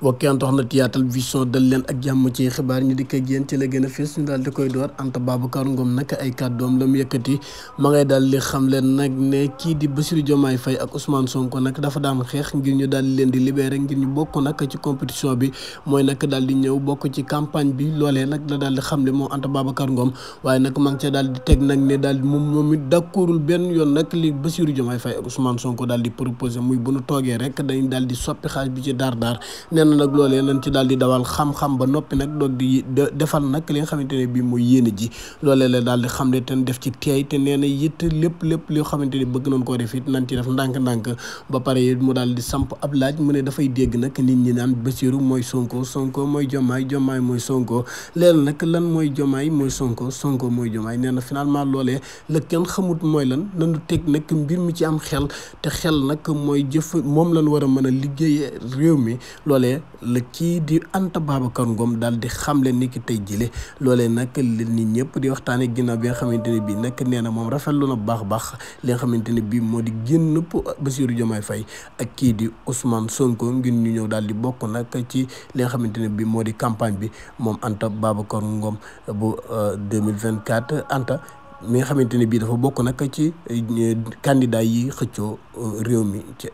wakkian tax na Yatal Vision dal leen ak jàmm ci xibaar ñu di ko génn ci la gën a fees ñu daal di koy door Anta Babacar Ngom nag ay kàddoom la mu yëkkati ma ngay daal di xam leen nag ne kii di Bassirou Diomaye Faye ak Ousmane Sonko nag dafa daan xeex ngir ñu daal di leen di libéré ngir ñu bokk nag ci compétition bi mooy nag daal di ñëw bokk ci campagne bi loolee nag la daal di xam le moom Anta Babacar Ngom waaye nag ma ngi ca daal di teg nag ne daal moom it d'accordul benn yoon nag li Bassirou Diomaye Faye ak Ousmane Sonko daal di proposé muy bu nu toogee rek dañ daal di soppi xaaj bi ci daar nee na nag loolee nañ ci daal di dawal xam-xam ba noppi nag doog di defal nag li nga xamante ne bii mooy yéene ji loolee la daal di xam ne te def ci teey te nee na it lépp loo xamante ni bëgg nañ koo def it nañ ci def ndànk-ndànk ba pare it mu daal di samp ab laaj mu ne dafay dégg nag nit ñi naan Bassirou mooy Sonko Sonko mooy Diomaye Diomaye mooy Sonko léegi nag lan mooy Diomaye mooy Sonko Sonko mooy Diomaye nee na finalement loolee la kenn xamut mooy lan nañu teg nag mbir mi ci am xel te xel nag mooy jëf moom lañ war a mën a liggéey réew mi loolee la kii di Anta Babacar Ngom daal di xamle ni ki tey jile loolee nag li nit ñëpp di waxtaanee ginnaaw bi nga xamante ne bii nag nee na moom rafetlu na baax baax li nga xamante ne bii moo di génn Bassirou Diomaye Faye ak kii di Ousmane Sonko ngir ñu ñëw daal di bokk nag ci li nga xamante ne bii moo di campagne bi moom Anta Babacar Ngom bu 2024 Anta mi nga xamante ne bii dafa bokk nag ci candidat yi xëccoo réew mi ci